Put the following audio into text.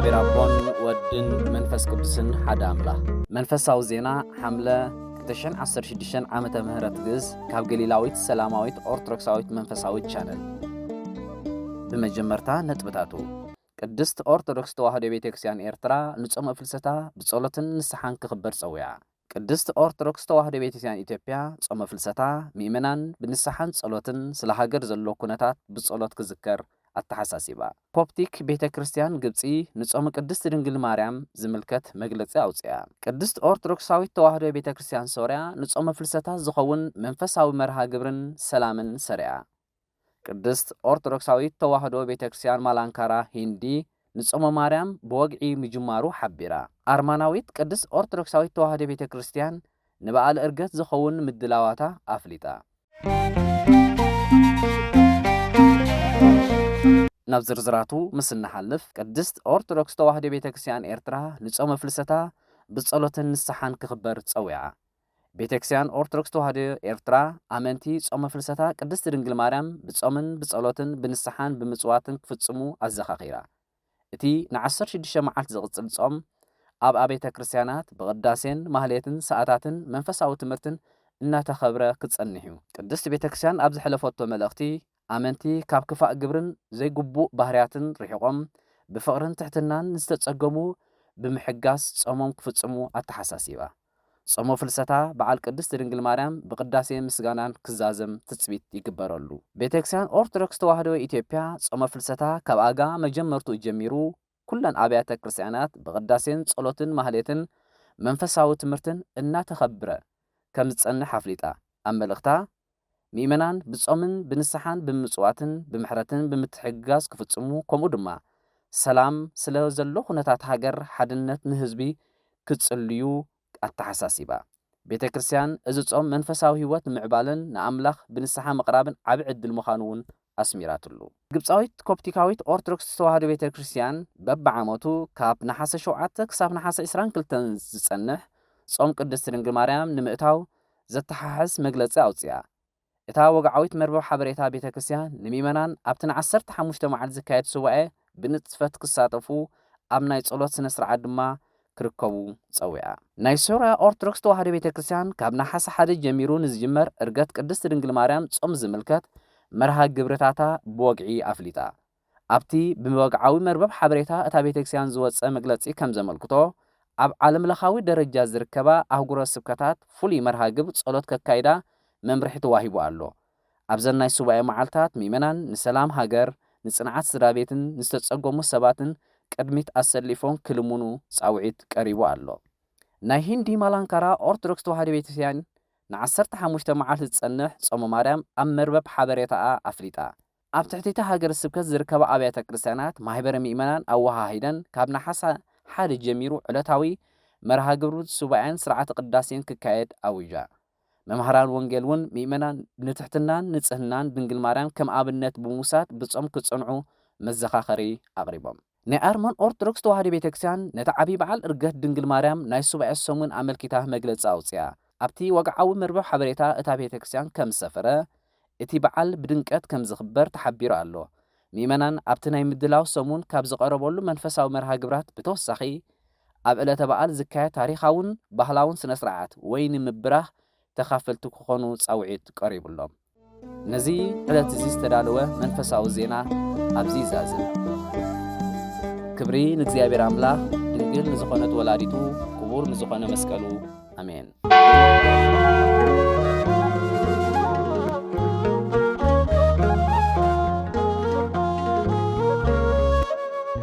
ብሔር ኣቦን ወድን መንፈስ ቅዱስን ሓደ ኣምላኽ። መንፈሳዊ ዜና፣ ሓምለ ክልተ ሽሕን ዓሰርተ ሽዱሽተን ዓመተ ምህረት ግእዝ፣ ካብ ገሊላዊት ሰላማዊት ኦርቶዶክሳዊት መንፈሳዊት ቻነል። ብመጀመርታ ነጥብታቱ። ቅድስት ኦርቶዶክስ ተዋህዶ ቤተክርስትያን ኤርትራ ንጾመ ፍልሰታ ብጸሎትን ንስሓን ክኽበር ጸዊዓ። ቅድስት ኦርቶዶክስ ተዋህዶ ቤተክርስትያን ኢትዮጵያ ጾመ ፍልሰታ ምእመናን ብንስሓን ጸሎትን ስለ ሃገር ዘሎ ኩነታት ብጸሎት ክዝከር ኣተሓሳሲባ። ኮፕቲክ ቤተክርስትያን ግብጺ ንጾመ ቅድስት ድንግል ማርያም ዝምልከት መግለጺ ኣውጽኣ። ቅድስት ኦርቶዶክሳዊት ተዋህዶ ቤተክርስትያን ሶርያ ንጾመ ፍልሰታ ዝኸውን መንፈሳዊ መርሃ ግብርን ሰላምን ሰሪዓ። ቅድስት ኦርቶዶክሳዊት ተዋህዶ ቤተክርስትያን ማላንካራ ሂንዲ ንጾመ ማርያም ብወግዒ ምጅማሩ ሓቢራ። ኣርማናዊት ቅድስት ኦርቶዶክሳዊት ተዋህዶ ቤተክርስትያን ንበዓል ዕርገት ዝኸውን ምድላዋታ ኣፍሊጣ። ናብ ዝርዝራቱ ምስ እንሓልፍ፣ ቅድስት ኦርቶዶክስ ተዋህዶ ቤተክርስትያን ኤርትራ ንጾመ ፍልሰታ ብጸሎትን ንስሓን ክኽበር ጸዊዓ። ቤተክርስትያን ኦርቶዶክስ ተዋህዶ ኤርትራ ኣመንቲ ጾመ ፍልሰታ ቅድስት ድንግል ማርያም ብጾምን ብጸሎትን ብንስሓን ብምጽዋትን ክፍጽሙ ኣዘኻኺራ። እቲ ንዓሰርተ ሽዱሽተ መዓልቲ ዝቕጽል ጾም ኣብ ኣብያተ ክርስትያናት ብቕዳሴን ማህሌትን ሰዓታትን መንፈሳዊ ትምህርትን እናተኸብረ ክጸንሕ እዩ። ቅድስት ቤተክርስትያን ኣብ ዝሐለፈቶ መልእኽቲ፣ ኣመንቲ ካብ ክፋእ ግብርን ዘይግቡእ ባህርያትን ርሒቖም ብፍቕርን ትሕትናን ንዝተጸገሙ ብምሕጋዝ ጾሞም ክፍጽሙ ኣተሓሳሲባ። ጾመ ፍልሰታ በዓል ቅድስት ድንግል ማርያም ብቅዳሴ ምስጋናን ክዛዘም ትጽቢት ይግበረሉ። ቤተክርስትያን ኦርቶዶክስ ተዋህዶ ኢትዮጵያ ጾመ ፍልሰታ ካብ ኣጋ መጀመርቱ ጀሚሩ ኩለን ኣብያተ ክርስትያናት ብቅዳሴን ጸሎትን ማህሌትን መንፈሳዊ ትምህርትን እናተኸብረ ከም ዝጸንሕ ኣፍሊጣ። ኣብ መልእኽታ፣ ምእመናን ብጾምን ብንስሓን ብምጽዋትን ብምሕረትን ብምትሕግጋዝ ክፍጽሙ፣ ከምኡ ድማ ሰላም ስለ ዘሎ ኩነታት ሃገር ሓድነት ንህዝቢ ክጽልዩ ኣተሓሳሲባ። ቤተ ክርስቲያን እዚ ጾም መንፈሳዊ ህይወት ንምዕባልን ንኣምላኽ ብንስሓ ምቕራብን ዓቢ ዕድል ምዃኑ እውን ኣስሚራትሉ። ግብጻዊት ኮፕቲካዊት ኦርቶዶክስ ተዋህዶ ቤተ ክርስቲያን በብዓመቱ ካብ ነሓሰ ሸውዓተ ክሳብ ነሓሰ ዕስራን ክልተን ዝጸንሕ ጾም ቅድስት ድንግል ማርያም ንምእታው ዘተሓሕዝ መግለጺ ኣውጺኣ። እታ ወግዓዊት መርበብ ሓበሬታ ቤተ ክርስቲያን ንምእመናን ኣብቲ ንዓሰርተ ሓሙሽተ መዓልቲ ዝካየድ ሱባኤ ብንጥፈት ክሳተፉ ኣብ ናይ ጸሎት ስነ ስርዓት ድማ ክርከቡ ጸዊዓ። ናይ ሶርያ ኦርቶዶክስ ተዋህዶ ቤተ ክርስቲያን ካብ ነሓሰ ሓደ ጀሚሩ ንዝጅመር ዕርገት ቅድስት ድንግል ማርያም ጾም ዝምልከት መርሃ ግብርታታ ብወግዒ ኣፍሊጣ። ኣብቲ ብወግዓዊ መርበብ ሓበሬታ እታ ቤተ ክርስቲያን ዝወጸ መግለጺ ከም ዘመልክቶ፣ ኣብ ዓለም ለኻዊ ደረጃ ዝርከባ ኣህጉረ ስብከታት ፍሉይ መርሃ ግብር ጸሎት ከካይዳ መምርሒ ተዋሂቡ ኣሎ። ኣብዘን ናይ ሱባኤ መዓልታት ምእመናን ንሰላም ሃገር፣ ንጽንዓት ስድራ ቤትን ንዝተጸገሙ ሰባትን ቅድሚት ኣሰሊፎም ክልምኑ ጻውዒት ቀሪቡ ኣሎ። ናይ ሂንዲ ማላንካራ ኦርቶዶክስ ተዋህዶ ቤተክርስትያን ንዓሰርተ ሓሙሽተ መዓልቲ ዝጸንሕ ጾመ ማርያም ኣብ መርበብ ሓበሬታኣ ኣፍሊጣ። ኣብ ትሕቲ እታ ሃገረ ስብከት ዝርከባ ኣብያተ ክርስትያናት ማሕበረ ምእመናን ኣወሃሂደን ካብ ነሓሰ ሓደ ጀሚሩ ዕለታዊ መርሃ ግብሪ ሱባኤን ስርዓተ ቅዳሴን ክካየድ ኣዊጃ። መምሃራን ወንጌል እውን ምእመናን ንትሕትናን ንጽህናን ድንግል ማርያም ከም ኣብነት ብምውሳድ ብጾም ክጽንዑ መዘኻኸሪ ኣቕሪቦም። ናይ ኣርመን ኦርቶዶክስ ተዋህዶ ቤተክርስትያን ነቲ ዓብዪ በዓል ዕርገት ድንግል ማርያም ናይ ሱባኤ ሰሙን ኣመልኪታ መግለጺ ኣውጺኣ። ኣብቲ ወግዓዊ መርበብ ሓበሬታ እታ ቤተክርስትያን ከም ዝሰፈረ፣ እቲ በዓል ብድምቀት ከም ዝኽበር ተሓቢሩ ኣሎ። ምእመናን ኣብቲ ናይ ምድላው ሰሙን ካብ ዝቐረበሉ መንፈሳዊ መርሃ ግብራት ብተወሳኺ፣ ኣብ ዕለተ በዓል ዝካየድ ታሪኻውን ባህላውን ስነ ስርዓት ወይኒ ምብራኽ ተኻፈልቲ ክኾኑ ጻውዒት ቀሪቡሎም። ነዚ ዕለት እዚ ዝተዳለወ መንፈሳዊ ዜና ኣብዚ ይዛዝም። ክብሪ ንእግዚኣብሔር ኣምላኽ፣ ድንግል ንዝኾነት ወላዲቱ፣ ክቡር ንዝኾነ መስቀሉ። ኣሜን።